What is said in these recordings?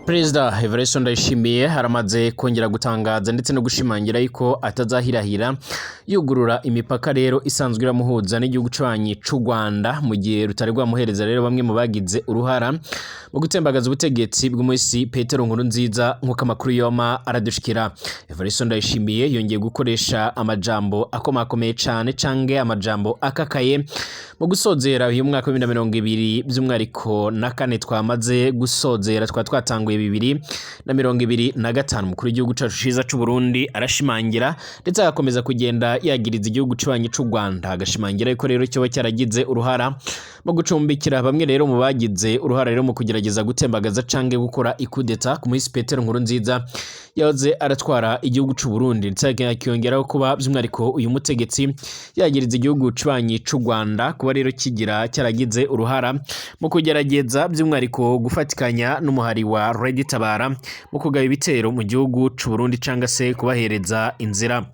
Perezida Evariste Ndayishimiye aramaze kongera gutangaza ndetse no gushimangira yuko atazahirahira yugurura imipaka rero isanzwe iramuhuza n'igihugu c'abanyi c'u Rwanda, mu gihe rutari rwamuhereza rero bamwe mu bagize uruhara mu gutembagaza ubutegetsi bw'umuhisi Petero Nkurunziza, nk'uko amakuru yoma aradushikira. Evariste Ndayishimiye yongeye gukoresha amajambo akomakomeye cane canke amajambo akakaye mu gusozera uyu mwaka wa 2020, by'umwihariko na kane twamaze gusozera, twaba twatanguye 2025. Umukuru w'igihugu cacu ciza c'u Burundi arashimangira ndetse agakomeza kugenda yagiriza igihugu cibanyi c'u Rwanda, agashimangira yuko rero cyoba cyaragize uruhara mu gucumbikira bamwe rero mu bagize uruhara rero mu kugerageza gutembagaza canke gukora ikudeta ku muhisi Petero Nkurunziza yahoze aratwara igihugu c'u Burundi. Ndetse akiyongeraho kuba by'umwihariko uyu mutegetsi yagiriza igihugu cibanyi c'u Rwanda kuba rero kigira cyaragize uruhara mu kugerageza by'umwihariko gufatikanya n'umuhari wa Red Tabara mu kugaba ibitero mu gihugu c'u Burundi canga se kubahereza inzira.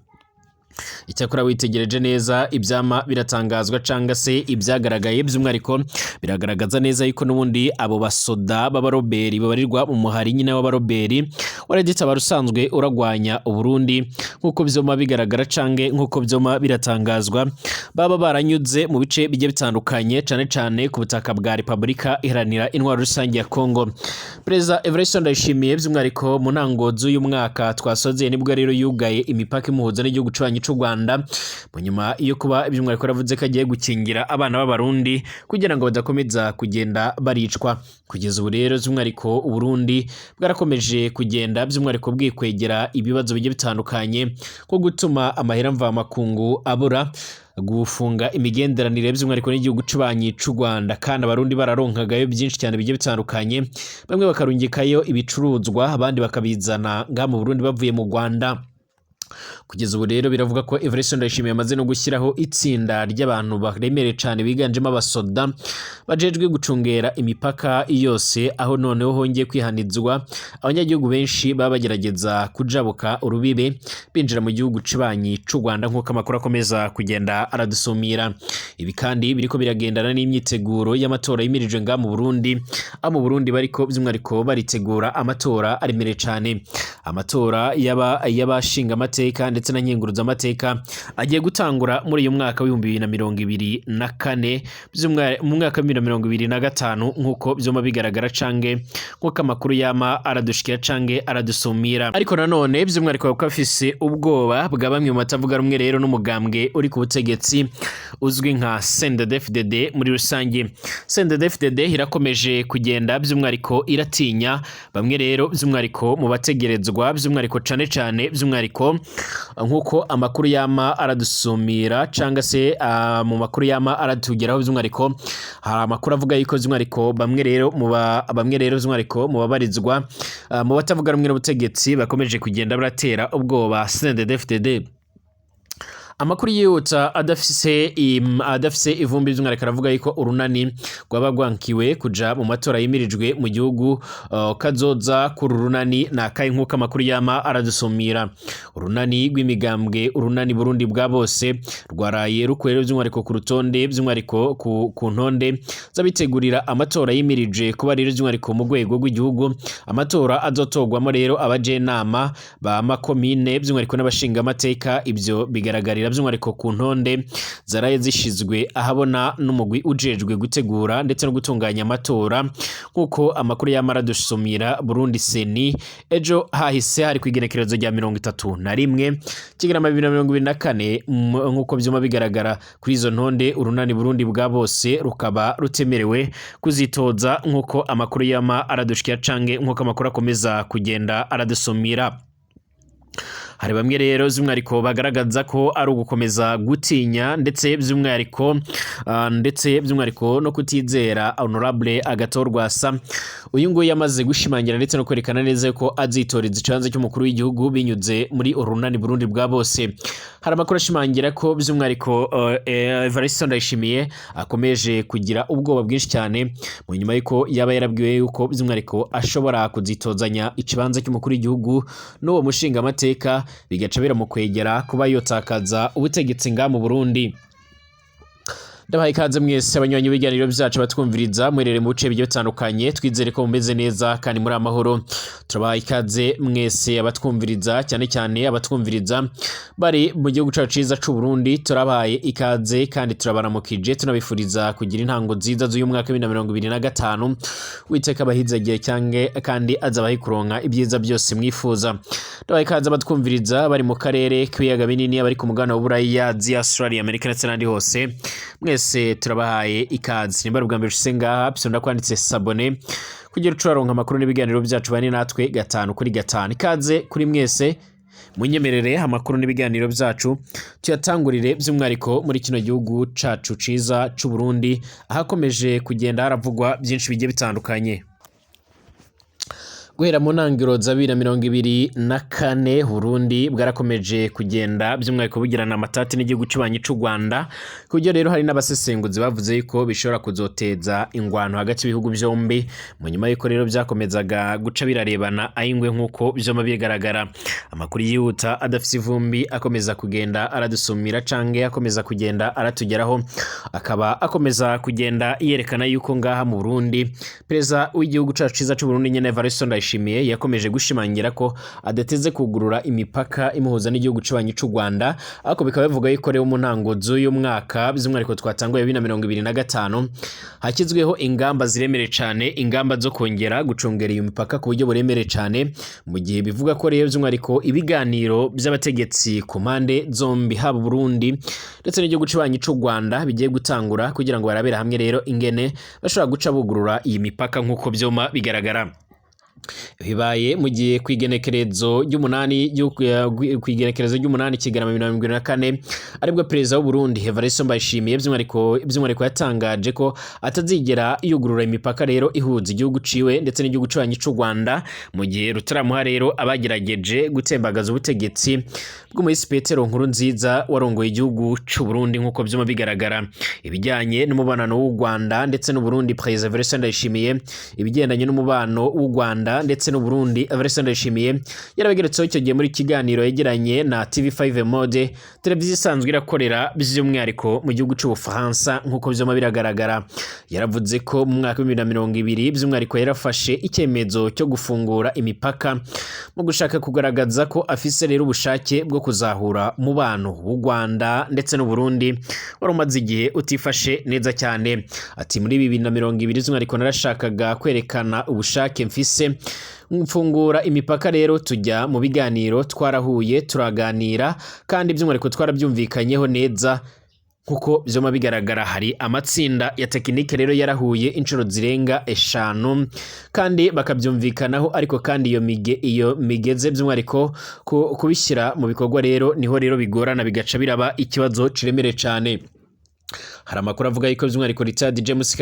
Icyakora witegereje neza ibyama biratangazwa canga se ibyagaragaye, by'umwihariko biragaragaza neza yuko n'ubundi abo basoda b'abaroberi babarirwa mu muhari nyine w'abaroberi wa Red Tabara usanzwe uragwanya Uburundi, nk'uko vyoma bigaragara canke nk'uko vyoma biratangazwa, baba baranyuze mu bice bigiye bitandukanye, cane cane ku butaka bwa Repubulika Iharanira Intwaro Rusange ya Kongo. Perezida Evariste Ndayishimiye by'umwihariko mu ntango z'uyu mwaka twasozeye nibwo rero yugaye imipaka imuhuza n'igihugu c'abanyi c'u Rwanda, mu nyuma yo kuba by'umwihariko yaravuze ko agiye gukingira abana b'Abarundi kugira ngo badakomeza kugenda baricwa. Kugeza ubu rero by'umwihariko Uburundi bwarakomeje kugenda by'umwihariko bwikwegera ibibazo bigiye bitandukanye, nko gutuma amahera mvamakungu abura, gufunga imigenderanire by'umwihariko n'igihugu c'ubanyi c'u Rwanda, kandi Abarundi bararonkagayo byinshi cyane bigiye bitandukanye, bamwe bakarungikayo ibicuruzwa, abandi bakabizana ngaha mu Burundi bavuye mu Rwanda. Kugeza ubu rero biravuga ko Evariste Ndayishimiye amaze no gushyiraho itsinda ry'abantu baremereye cane biganjemo abasoda bajejwe gucungera imipaka yose, aho noneho hongeye kwihanizwa abanyagihugu benshi baba bagerageza kujabuka urubibe binjira mu gihugu cibanyi c'u Rwanda, nk'uko amakuru akomeza kugenda aradusumira. Ibi kandi biriko biragendana n'imyiteguro y'amatora yimirijwe ngaha mu Burundi, aho mu Burundi bariko by'umwihariko baritegura amatora aremereye cane, amatora y'abashinga amateka ndetse na nkenguruzamateka agiye gutangura muri uyu mwaka wa 2024, mu mwaka wa 2025, nk'uko vyoma bigaragara canke nk'uko amakuru yama aradushikira canke aradusumira. Ariko nanone by'umwihariko bakaba bafise ubwoba bwa bamwe mu batavuga rumwe rero n'umugambwe uri ku butegetsi uzwi nka CNDD-FDD muri rusange. CNDD-FDD irakomeje kugenda by'umwihariko iratinya bamwe rero by'umwihariko mu bategerezwa, by'umwihariko cane cane by'umwihariko nk'uko amakuru yama aradusumira canga se mu makuru yama aratugeraho, by'umwihariko hari amakuru avuga yuko by'umwihariko bamwe rero by'umwihariko mu babarizwa mu batavuga rumwe n'ubutegetsi bakomeje kugenda baratera ubwoba CNDD-FDD. Amakuru yihuta adafise ivumbi by'umwihariko aravuga yuko urunani rwaba rwankiwe kuja mu matora yimirijwe mu gihugu. Kazoza kuri urunani ni akahe? Nk'uko amakuru yama aradusumira, urunani rw'imigambwe Urunani Burundi bwa bose rwaraye rukuye rero by'umwihariko ku rutonde, by'umwihariko ku ntonde z'abitegurira amatora yimirije kuba rero by'umwihariko mu rwego rw'igihugu, amatora azotorwamo rero abajenama ba makomine by'umwihariko n'abashingamateka. Ibyo bigaragarira by'umwihariko ku ntonde zaraye zishizwe ahabona n'umugwi ujejwe gutegura ndetse no gutunganya amatora, nk'uko amakuru yama aradusumira Burundi CENI. Ejo hahise hari kw'igenekerezo rya 31 Kigarama 2024. Nk'uko vyuma bigaragara kuri izo ntonde, Urunani Burundi bwa bose rukaba rutemerewe kuzitoza, nk'uko amakuru yama aradushikira canke nk'uko amakuru akomeza kugenda aradusumira. Hari bamwe rero by'umwihariko bagaragaza ko ari ugukomeza gutinya ndetse by'umwihariko no kutizera Honorable Agathon Rwasa. Uyu nguyu yamaze gushimangira ndetse no kwerekana neza ko azitoreza ikibanza cy'umukuru w'igihugu binyuze muri Urunani Burundi bwa bose. Hari amakuru ashimangira ko by'umwihariko Evariste Ndayishimiye akomeje kugira ubwoba bwinshi cyane mu nyuma y'uko yaba yarabwiwe yuko by'umwihariko ashobora kuzitozanya ikibanza cy'umukuru w'igihugu n'uwo mushingamateka, bigaca biramukwegera kuba yotakaza ubutegetsi nga mu Burundi. Ndabahaye ikaze mwese abanywanyi b'ibiganiro byacu batwumviriza mwerere mu bice bigiye bitandukanye, twizere ko mumeze neza kandi muri amahoro. Turabahaye ikaze mwese abatwumviriza, cyane cyane abatwumviriza bari mu gihugu cyacu ciza c'u Burundi. Turabahaye ikaze kandi turabaramukije, tunabifuriza kugira intango nziza z'uyu mwaka wa 2025. Witeka abahizagiye cyange kandi azabahe kuronka ibyiza byose mwifuza. Ndabahaye ikaze abatwumviriza bari mu karere k'ibiyaga binini, abari ku mugabane w'Uburaya, Aziya, Australia, Amerika ndetse n'ahandi hose, mwese turabahaye ikaze. Nimba ari ubwa mbere ushitse ngaha, psonda kwanditse s'abonner kugira uce amakuru n'ibiganiro byacu, bane natwe gatanu kuri gatanu. Ikaze kuri mwese. Munyemerere amakuru n'ibiganiro byacu tuyatangurire by'umwihariko muri kino gihugu cacu ciza c'u Burundi, ahakomeje kugenda haravugwa byinshi bigiye bitandukanye. Guhera mu ntangiriro za 2024, Burundi bwarakomeje kugenda by'umwihariko bugirana amatati n'igihugu cy'ubanyi c'u Rwanda, ku buryo rero hari n'abasesenguzi bavuze yuko bishobora kuzoteza ingwano hagati y'ibihugu byombi, mu nyuma y'uko rero byakomezaga guca birarebana ayingwe nk'uko vyoma bigaragara. Amakuru yihuta adafise ivumbi akomeza kugenda aradusumira canke akomeza kugenda aratugeraho, akaba akomeza kugenda yerekana yuko ngaha mu Burundi, perezida w'igihugu cacu ciza c'u Burundi nyene Evariste Ndayishimiye yakomeje gushimangira ko adateze kugurura imipaka imuhuza n'igihugu c'abanyi c'u Rwanda, ariko bikaba bivuga yuko rero mu ntango z'uyu mwaka, by'umwihariko twatanguye 2025, hashyizweho ingamba ziremereye cane, ingamba zo kongera gucungera iyo mipaka ku buryo buremereye cane, mu gihe bivuga ko rero by'umwihariko ibiganiro by'abategetsi ku mpande zombi, haba Burundi ndetse n'igihugu c'abanyi c'u Rwanda, bigiye gutangura kugira ngo barabere hamwe rero ingene bashobora guca bugurura iyi mipaka nk'uko vyoma bigaragara. Bibaye mu gihe kw'igenekerezo ry'umunani Kigarama 2024, aribwo perezida w'u Burundi Evariste Ndayishimiye by'umwihariko yatangaje ko atazigera yugurura imipaka rero ihuza igihugu ciwe ndetse n'igihugu c'abanyi c'u Rwanda, mu gihe rutaramuha rero abagerageje gutembagaza ubutegetsi bw'umuhisi Petero Nkurunziza warongoye igihugu c'u Burundi nk'uko vyuma bigaragara. Ibijyanye n'umubano w'u Rwanda ndetse n'u Burundi, perezida Evariste Ndayishimiye, ibigendanye n'umubano w'u Rwanda ndetse n'u Burundi, Evariste Ndayishimiye yarabigeretseho icyo gihe muri kiganiro yegeranye na TV5 Mode, televiziyo isanzwe irakorera by'umwihariko mu gihugu c'Ubufaransa nk'uko vyuma biragaragara. Yaravuze ko mu mwaka wa 2020 by'umwihariko yarafashe icyemezo cyo gufungura imipaka mu gushaka kugaragaza ko afise rero ubushake bwo kuzahura umubano w'u Rwanda ndetse n'u Burundi wari umaze igihe utifashe neza cyane. Ati muri 2020 by'umwihariko narashakaga kwerekana ubushake mfise, mfungura imipaka rero tujya mu biganiro, twarahuye turaganira kandi by'umwihariko twarabyumvikanyeho neza kuko vyoma bigaragara. Hari amatsinda ya tekinike rero yarahuye inshuro zirenga eshanu kandi bakabyumvikanaho, ariko kandi iyo migeze by'umwihariko kubishyira mu bikorwa rero niho rero bigorana, bigaca biraba ikibazo ciremereye cane. Hari amakuru avuga yuko by'umwihariko Richard James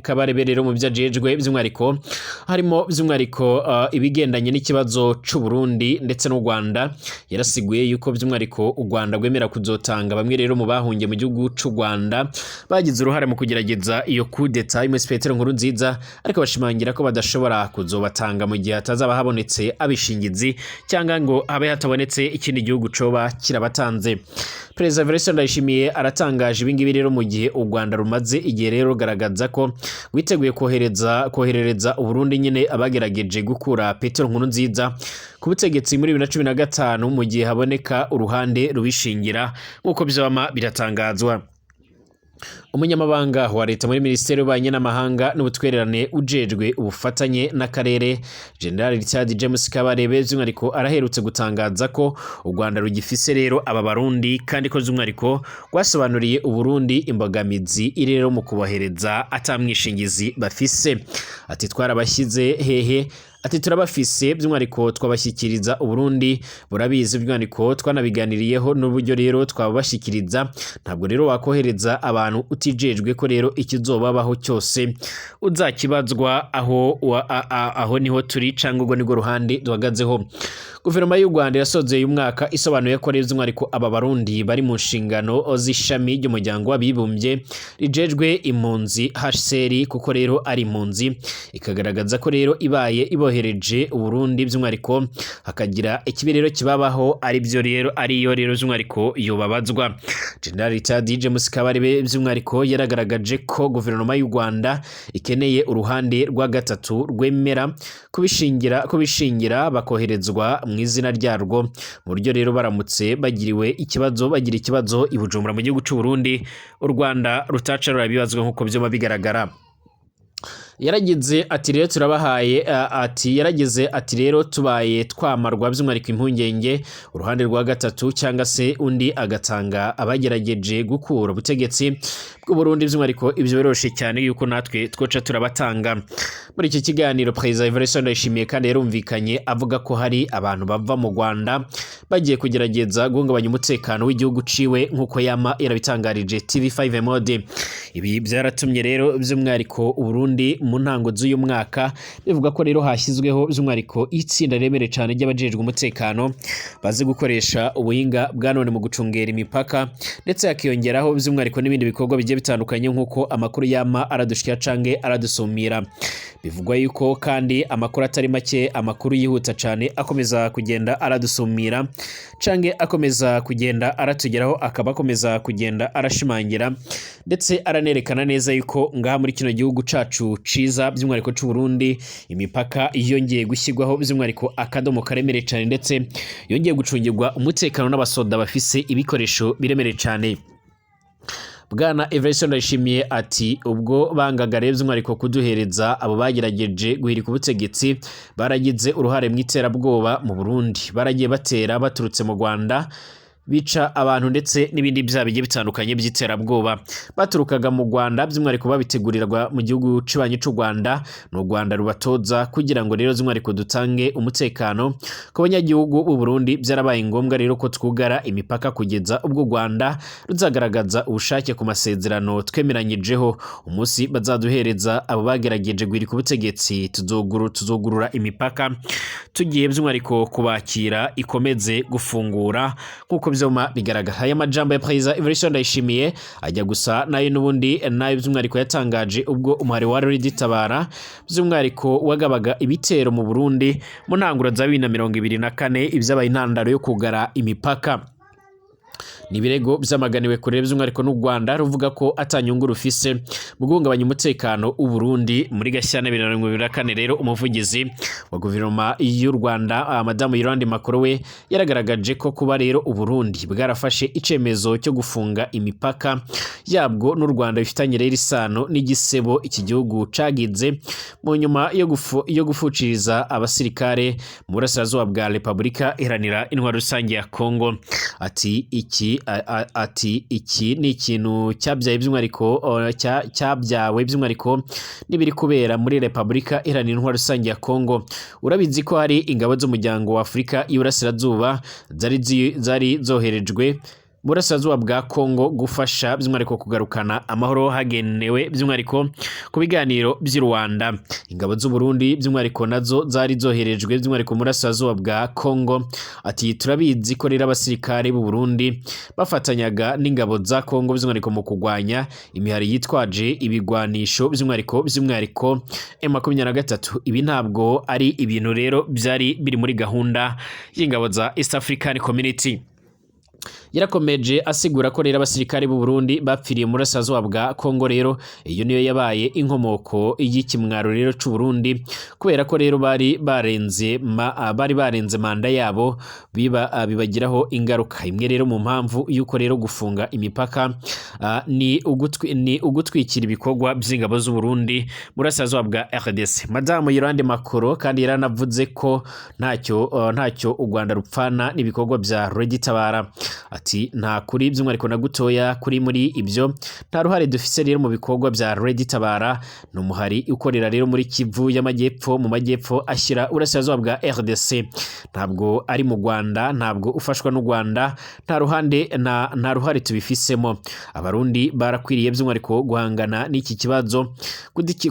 Kabarebe rero mu byo ajejwe by'umwihariko harimo by'umwihariko ibigendanye n'ikibazo c'u Burundi ndetse n'u Rwanda. Yarasiguye yuko by'umwihariko u Rwanda rwemera kuzotanga bamwe rero mu bahungiye mu gihugu c'u Rwanda bagize uruhare mu kugerageza iyo coup d'etat y'umusi Petero Nkurunziza, ariko bashimangira ko badashobora kuzobatanga mu gihe hatazaba habonetse abishingizi cyangwa ngo habe hatabonetse ikindi gihugu coba kirabatanze. Perezida Evariste Ndayishimiye aratangaje ibingibi rero mu gihe u Rwanda rumaze igihe rero rugaragaza ko rwiteguye koherereza Uburundi nyine abagerageje gukura Petero Nkurunziza ku butegetsi muri 2015, mu gihe haboneka uruhande rubishingira nk'uko vyama biratangazwa. Umunyamabanga wa leta muri minisiteri y'ububanyi n'amahanga n'ubutwererane ujejwe ubufatanye n'akarere, General Richard James Kabarebe, by'umwihariko araherutse gutangaza ko u Rwanda rugifise rero aba Barundi, kandi ko by'umwihariko rwasobanuriye Uburundi imbogamizi iri rero mu kubohereza atamwishingizi bafise. Ati twarabashyize hehe? Ati turabafise, by'umwihariko twabashyikiriza Uburundi burabizi, by'umwihariko twanabiganiriyeho n'uburyo rero twabashyikiriza. Ntabwo rero wakohereza abantu utijejwe ko rero ikizobabaho cyose uzakibazwa. Aho aho niho turi cyangwa ubwo nirwo ruhande duhagazeho. Guverinoma y'u Rwanda yasozeye uyu mwaka isobanuye ko rero by'umwihariko aba Barundi bari mu nshingano z'ishami ry'umuryango w'abibumbye rijejwe impunzi HCR, kuko rero ari impunzi, ikagaragaza ko rero ibaye ibohereje Uburundi by'umwihariko hakagira ikibi rero kibabaho, ari byo rero ariyo rero by'umwihariko yobabazwa. General Richard James Kabarebe by'umwihariko yaragaragaje ko guverinoma y'u Rwanda ikeneye uruhande rwa gatatu rwemera kubishingira bakoherezwa mu izina ryarwo, mu buryo rero baramutse bagiriwe ikibazo, bagira ikibazo i Bujumbura mu gihugu cy'u Burundi, u Rwanda rutaca rurabibazwa nk'uko byoma bigaragara. Yaragize ati rero turabahaye, ati yaragize ati rero tubaye twamarwa by'umwihariko impungenge uruhande rwa gatatu cyangwa se undi agatanga abagerageje gukura ubutegetsi bw'u Burundi, by'umwihariko ibyo biroshe cyane yuko natwe twoca turabatanga. Muri iki kiganiro Perezida Evariste Ndayishimiye kandi yarumvikanye avuga ko hari abantu bava mu Rwanda bagiye kugerageza guhungabanya umutekano w'igihugu ciwe, nk'uko yama yarabitangarije TV5 Mode. Ibi byaratumye rero by'umwihariko Uburundi mu ntango z'uyu mwaka bivuga ko rero hashyizweho by'umwihariko itsinda riremere cyane ry'abajejwe umutekano bazi gukoresha ubuhinga bwa none mu gucungera imipaka, ndetse hakiyongeraho by'umwihariko n'ibindi bikorwa bigiye bitandukanye, nk'uko amakuru yama aradushikira cange aradusumira. Bivugwa yuko kandi amakuru atari make, amakuru yihuta cyane akomeza kugenda aradusumira cange akomeza kugenda aratugeraho, akaba akomeza kugenda arashimangira ndetse aranerekana neza yuko ngaha muri kino gihugu cacu ciza by'umwihariko c'u Burundi imipaka yongeye gushyirwaho by'umwihariko akadomo karemereye cyane, ndetse yongeye gucungirwa umutekano n'abasoda bafise ibikoresho biremereye cyane. Bwana Evariste Ndayishimiye ati ubwo bangaga rero by'umwihariko kuduhereza abo bagerageje guhirika ubutegetsi, baragize uruhare mu iterabwoba mu Burundi, baragiye batera baturutse mu Rwanda, bica abantu ndetse n'ibindi byaha bigiye bitandukanye by'iterabwoba baturukaga mu Rwanda, by'umwihariko babitegurirwa mu gihugu cibanyi c'u Rwanda. Ni u Rwanda rubatoza kugira ngo rero by'umwihariko dutange umutekano ku banyagihugu b'u Burundi. Byarabaye ngombwa rero ko twugara imipaka kugeza ubwo u Rwanda ruzagaragaza ubushake ku masezerano twemeranyijeho. Umunsi bazaduhereza abo bagerageje guhirika ubutegetsi, tuzugurura imipaka tugiye by'umwihariko kubakira, ikomeze gufungura nk'uko vyuma bigaragara. Aya majambo ya Perezida Evariste Ndayishimiye ajya gusa nayo n'ubundi nayo by'umwihariko yatangaje ubwo umuhari wa Red Tabara by'umwihariko wagabaga ibitero mu Burundi mu ntanguro za 2024, ibyabaye intandaro yo kugara imipaka. Ni ibirego byamaganiwe kure by'umwihariko n'u Rwanda, ruvuga ko atanyungu rufise mu guhungabanya umutekano w'u Burundi. Muri Gashyantare 2024 rero umuvugizi wa guverinoma y'u Rwanda, Madamu Yolande Makolo, we yaragaragaje ko kuba rero u Burundi bwarafashe icemezo cyo gufunga imipaka yabwo n'u Rwanda bifitanye rero isano n'igisebo iki gihugu cagize mu nyuma yo gufuciriza abasirikare mu burasirazuba bwa Repubulika Iharanira Intwaro Rusange ya Kongo. Ati iki ni ikintu cyabyaye by'umwihariko, cyabyawe by'umwihariko n'ibiri kubera muri Repubulika Iharanira Intwaro Rusange ya Kongo. Urabizi ko hari ingabo z'umuryango wa Afurika y'Iburasirazuba zari zoherejwe mu burasirazuba bwa Kongo gufasha by'umwihariko kugarukana amahoro hagenewe by'umwihariko ku biganiro by'i Rwanda. Ingabo z'u Burundi by'umwihariko nazo zari zoherejwe by'umwihariko mu burasirazuba bwa Kongo. Ati turabizi ko rero abasirikare b'u Burundi bafatanyaga n'ingabo za Kongo by'umwihariko mu kurwanya imihari yitwaje ibigwanisho by'umwihariko M23. Ibi ntabwo ari ibintu rero byari biri muri gahunda y'ingabo za East African Community. Yarakomeje asigura ko rero abasirikare b'u Burundi bapfiriye mu burasirazuba bwa Kongo, rero iyo niyo yabaye inkomoko y'ikimwaro rero c'u Burundi, kubera ko rero bari barenze manda yabo, biba bibagiraho ingaruka. Imwe rero mu mpamvu y'uko rero gufunga imipaka ni ugutwikira ibikorwa by'ingabo z'u Burundi mu burasirazuba bwa RDC. Madamu Yolande Makolo kandi yaranavuze ko ntacyo u Rwanda rupfana n'ibikorwa bya Red Tabara. Ati Ati nta kuri by'umwihariko na gutoya kuri muri ibyo, nta ruhare dufise rero mu bikorwa bya Red Tabara. Ni umuhari ukorera rero muri Kivu y'Amajyepfo, mu majyepfo ashyira uburasirazuba bwa RDC. Ntabwo ari mu Rwanda, ntabwo ufashwa n'u Rwanda, nta ruhande nta ruhare tubifisemo. Abarundi barakwiriye by'umwihariko guhangana n'iki kibazo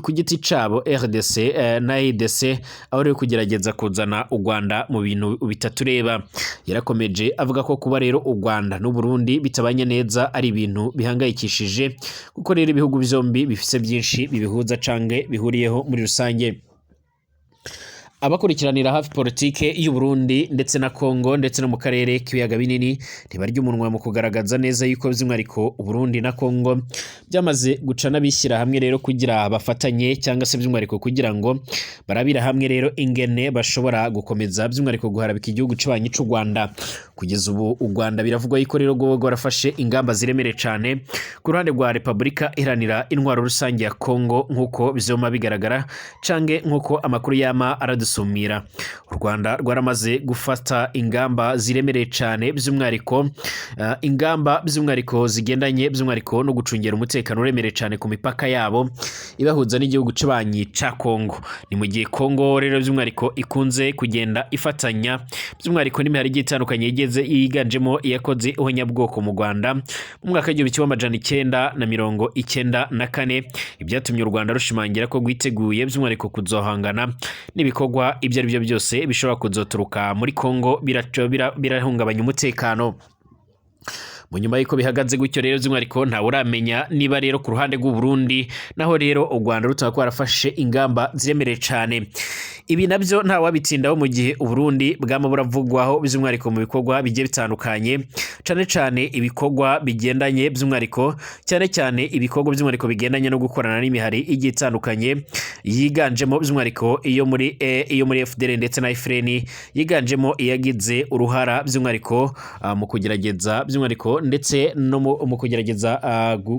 ku giti cabo, RDC na ADC, aho rero kugerageza kuzana u Rwanda mu bintu bitatureba. Yarakomeje avuga ko kuba rero u Rwanda n'u Burundi bitabanye neza ari ibintu bihangayikishije, kuko rero ibihugu byombi bifise byinshi bibihuza canke bihuriyeho muri rusange. Abakurikiranira hafi politike y'u Burundi ndetse na Congo ndetse no mu karere k'ibiyaga binini ntibarya umunwa mu kugaragaza neza yuko by'umwihariko Burundi na Congo byamaze guca n'abishyira hamwe rero kugira bafatanye, cyangwa se by'umwihariko kugira ngo barabira hamwe rero ingene bashobora gukomeza by'umwihariko guharabika igihugu cy'abanyi c'u Rwanda. Kugeza ubu u Rwanda biravugwa yuko rero rwoba rwarafashe ingamba ziremereye cane ku ruhande rwa Repubulika Iharanira Intwaro Rusange ya Congo, nk'uko bizoma bigaragara canke nk'uko amakuru yama aradusumira. U Rwanda rwaramaze gufata ingamba ziremereye cane, by'umwihariko ingamba by'umwihariko zigendanye by'umwihariko no gucungera umutekano uremereye cane ku mipaka yabo ibahuza n'igihugu c'abanyi ca Congo. Ni mu gihe Congo rero by'umwihariko ikunze kugenda ifatanya by'umwihariko n'imihari igiye itandukanye igeze yiganjemo iyakoze ihonyabwoko mu Rwanda mu mwaka w'1994, ibyatumye u Rwanda rushimangira ko rwiteguye by'umwihariko kuzohangana n'ibikorwa ibyo ari byo byose bishobora kuzoturuka muri Congo birahungabanya umutekano. Mu nyuma y'uko bihagaze gutyo rero, by'umwihariko ntawe uramenya niba rero ku ruhande rw'u Burundi naho rero u Rwanda rutaba rwarafashe ingamba ziremereye cane. Ibi nabyo nta wabitindaho mu gihe u Burundi bwama buravugwaho by'umwihariko mu bikorwa bigiye bitandukanye, cane cane ibikorwa bigendanye by'umwihariko, cyane cyane ibikorwa by'umwihariko bigendanye no gukorana n'imihari igiye itandukanye, yiganjemo by'umwihariko iyo muri FDL ndetse na FRN, yiganjemo iyagize uruhara by'umwihariko mu kugerageza by'umwihariko ndetse no mu kugerageza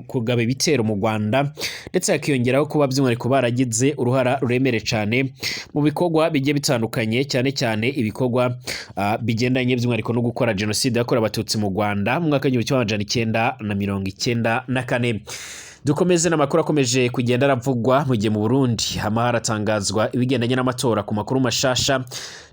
kugaba ibitero mu Rwanda, ndetse hakiyongeraho kuba by'umwihariko baragize uruhara ruremereye cane mu bikorwa bigiye bitandukanye, cyane cyane ibikorwa bigendanye by'umwihariko no gukora jenoside yakorewe Abatutsi mu Rwanda mu mwaka w'1994. Dukomeze n'amakuru akomeje kugenda aravugwa mu gihe mu Burundi hama haratangazwa ibigendanye n'amatora. Ku makuru mashasha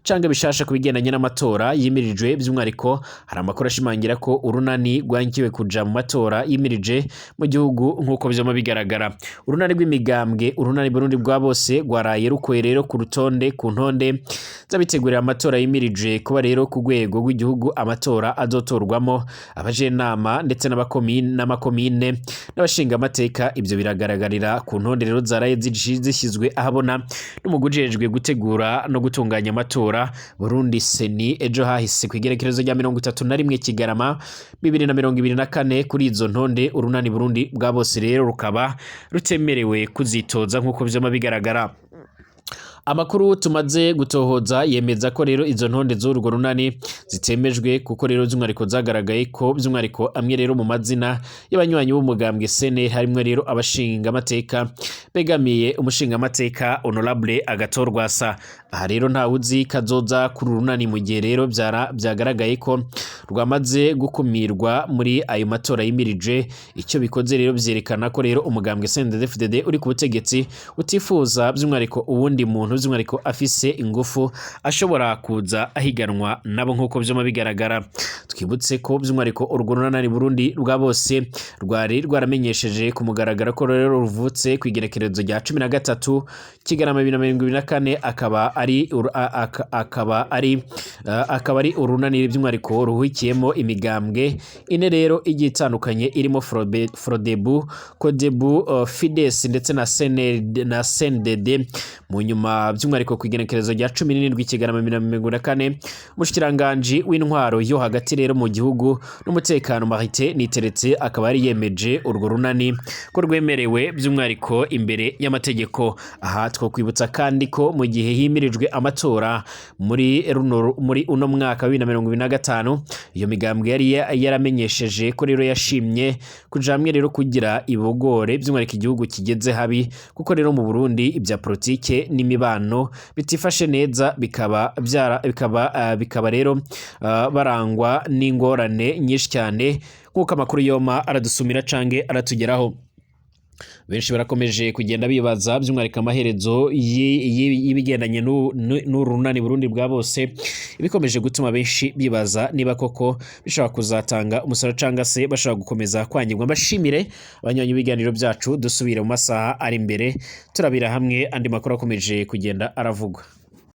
canke bishasha ku bigendanye n'amatora yimirijwe, by'umwihariko hari amakuru ashimangira ko urunani rwankiwe kuja mu matora yimirije mu gihugu. Nk'uko vyama bigaragara, urunani rw'imigambwe, urunani Burundi bwa bose, rwaraye rukuye rero ku rutonde, ku ntonde z'abitegurira amatora yimirije kuba rero ku rwego rw'igihugu, amatora azotorwamo abajenama ndetse n'amakomine n'abashingamateka. Ibyo biragaragarira ku ntonde rero zaraye zishyizwe ahabona n'umugwi ujejwe gutegura no gutunganya amatora Burundi CENI ejo hahise ku igerekerezo rya 31 Kigarama 2024. Kuri izo ntonde urunani Burundi bwa bose rero rukaba rutemerewe kuzitoza, nk'uko vyama bigaragara. Amakuru tumaze gutohoza yemeza ko rero izo ntonde z'urwo runani zitemejwe, kuko rero by'umwihariko zagaragaye ko by'umwihariko amwe rero mu mazina y'abanywanyi b'umugambwe CNL harimwo rero abashingamateka begamiye umushingamateka Honorable Agathon Rwasa. Aha rero ntawe uzi kazoza kuri uru runani mu gihe rero byagaragaye ko rwamaze gukumirwa muri ayo matora yimirije. Icyo bikoze rero byerekana ko rero umugambwe CNDD-FDD uri ku butegetsi utifuza by'umwihariko uwundi muntu by'umwihariko afise ingufu ashobora kuza ahiganwa nabo, nk'uko vyama bigaragara. Twibutse ko by'umwihariko urwo runani Burundi rwa bose rwari rwaramenyesheje ku mugaragaro ko rero ruvutse ku igenekerezo rya 13 Kigarama 2024, akaba ari urunani by'umwihariko ruhukiyemo imigambwe ine rero igiye itandukanye, irimo Frodebu, Kodebu, Fides ndetse na CNL na CNDD. Mu nyuma by'umwihariko ku igenekerezo rya 17 Kigarama 2024, umushikiranganji w'intwaro yo hagati rero mu gihugu n'umutekano Martin Niteretse akaba yari yemeje urwo runani ko rwemerewe by'umwihariko imbere. imbere y'amategeko. Aha twokwibutsa kandi ko mu gihe himirijwe amatora muri uno mwaka wa 2025, iyo migambwe yari yaramenyesheje ko rero yashimye kuja hamwe rero kugira ibogore by'umwihariko igihugu kigeze habi, kuko rero mu Burundi ibya politike n'imibano bitifashe neza, bikaba byara bikaba rero barangwa n'ingorane nyinshi cyane, nk'uko amakuru yoma aradusumira cange aratugeraho. Benshi barakomeje kugenda bibaza by'umwihariko amaherezo y'ibigendanye n'urunani Burundi bwa bose, ibikomeje gutuma benshi bibaza niba koko bishobora kuzatanga umusaruro cyangwa se bashobora gukomeza kwangirwa. Mbashimire abanywanyi b'ibiganiro byacu, dusubire mu masaha ari imbere turabira hamwe andi makuru akomeje kugenda aravugwa.